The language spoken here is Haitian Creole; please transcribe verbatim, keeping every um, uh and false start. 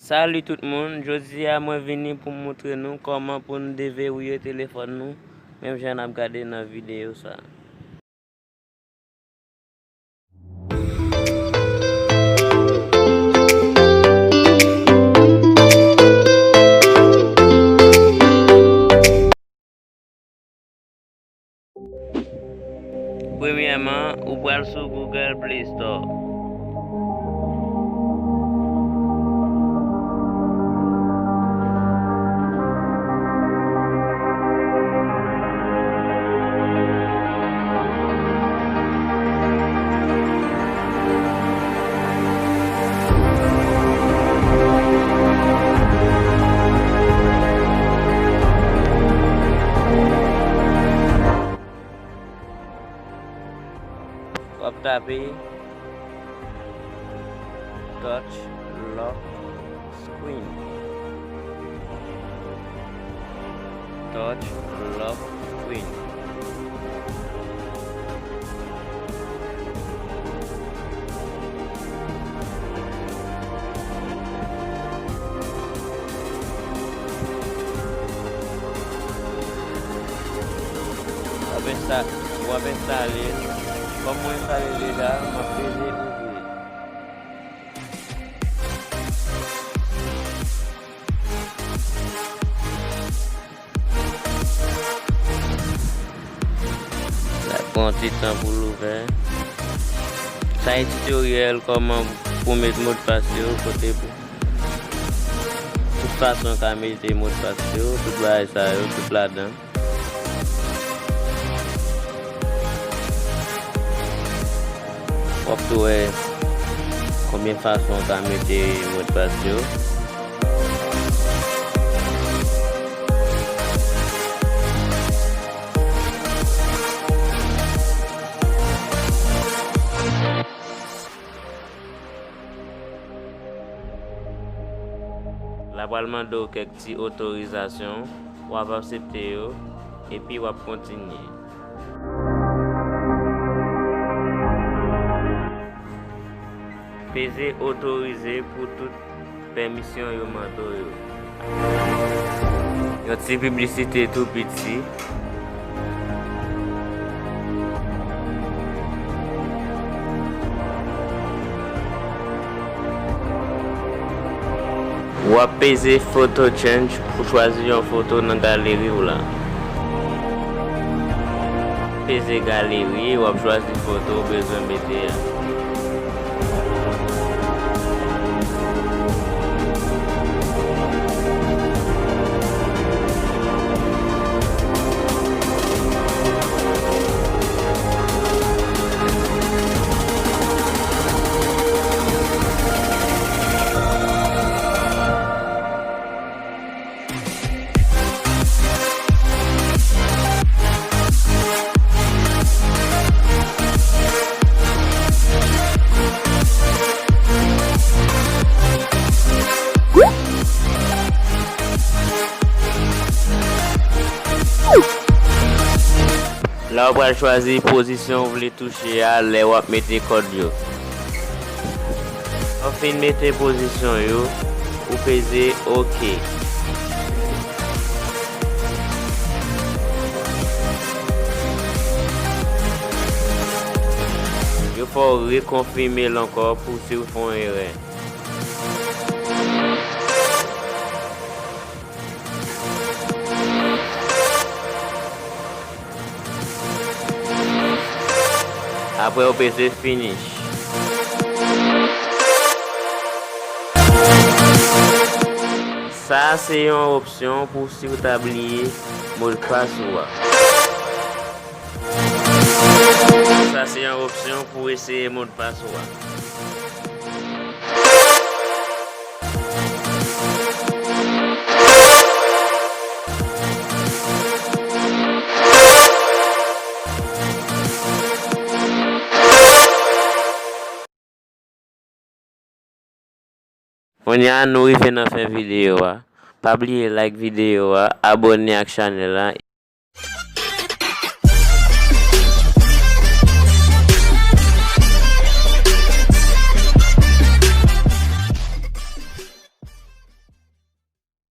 Salut tout moun, jodi a mwen vini pou m montre nou kòman pou n deverouye telefòn nou, menm jan n ap gade nan videyo sa. Premyèman, ou pral sou Google Play Store. W ap tape touch lock screen. Touch lock screen. W ap ensta-, w ap enstale l. Kòm mwen enstale l deja, m ap peze ouvri l. L ap pran ti tan pou l ouvè. Sa e titoryèl kòman pou met modpas yo, kote pou, tout fason w ka mete modpas yo, tout bagay sa yo, tout ladan. W ap tou wè konbyen fason w ka mete modpas yo. L ap pral mande w kèk ti otorizasyon, w ap aksepte yo, epi w ap kontinye. Peze otorize pou tout pèmisyon yo mande w yo. Yon ti piblisite tou piti. W ap peze Photo Change pou chwazi yon foto nan galeri w la. Peze galeri, w ap chwazi foto w bezwen mete a. La, w pral chwazi pozisyon w vle touche a lè w ap mete kòd yo. Lè w fin mete pozisyon yo, ou peze oke. Yo fè w rekonfime l ankò pou si w fè yon erè. Apre, ou peze finish. Sa a se yon opsyon pou si w ta bliye modpas ou a. Sa se yon opsyon pou eseye modpas ou a. Kounye a, nou rive nan fen videyo a. Pa bliye like videyo a, abòne ak chanèl la.